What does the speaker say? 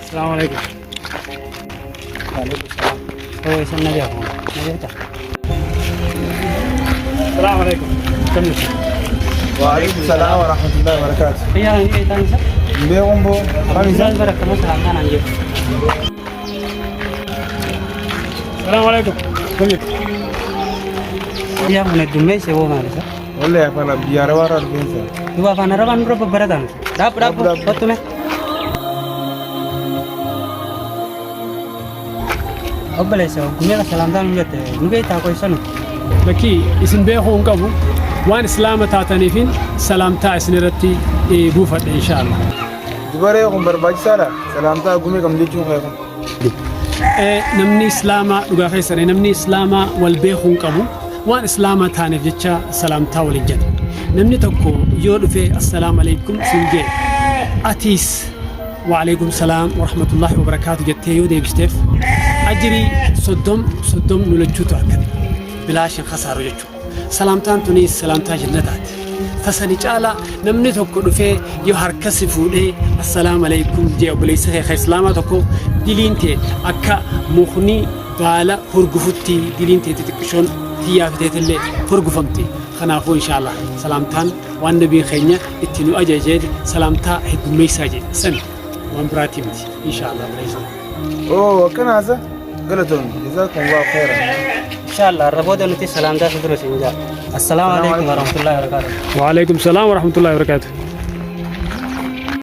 Asalaamu alaikum. Waalaikum salaam. Oo, isin na beeku. Na beekta? Asalaamu alaikum. Akkam jirtu? Waalaikum salaam wa rahmatullahi wa barakatuh. Fayyaa kan beektan isa? Beekuun boo. Abdulaziz bara akkana salaamtaa naan jedhu. Asalaamu alaikum. Akkam jirtu? Fayyaa kun heddummeesse boo maal isa? Wallahi afaan biyya arabaa irraa dhufeensa. Duuba afaan arabaan dura babbarataan. Dhaabbu dhaabbu Dhaabbu. kottu mee. Obboleessa gumee salaamtaa nu jette nu beektaa qoysanu. Lakkii isin beekuu hin qabu waan islaama taataniifin salaamtaa isin irratti buufadhe inshaallah. Dubaree kun barbaachisaadha. Salaamtaa gumee kam jechuun kee kun. Namni islaamaa dhugaa keessan namni islaamaa wal beekuu hin qabu waan islaamaa taaneef jecha salaamtaa waliin jedha. Namni tokko yoo dhufe assalaamu alaikum siin jee atiis waalaikum salaam warahmatullahi wabarakaatu jettee yoo deebisteef ajirii 30 30 nu lachuutu argata. Bilaashin khasaaru jechuudha. Salaamtaan tunis salaamtaa jannataati. Tasani caalaa namni tokko dhufee yoo harka si fuudhee assalaamu alaikum jee obboleessa kee kan islaamaa tokko diliin tee akka mukni baala hurgufutti diliin tee xixiqqishoon tiyyaa fiteetillee hurgufamti. Kanaafuu inshaallah salaamtaan waan nabiin keenya itti nu ajajee salaamtaa heddummeessaa jee sani waan biraatii miti inshaallah obboleessa. Oo akkanaasa galatoon jazakumullahu khairan. Inshallah irra booda nuti salaamtaa si dura siin jaa. Assalaamu alaikum warahmatullahi wabarakatuh. Waalaikum salaam warahmatullahi wabarakatuh.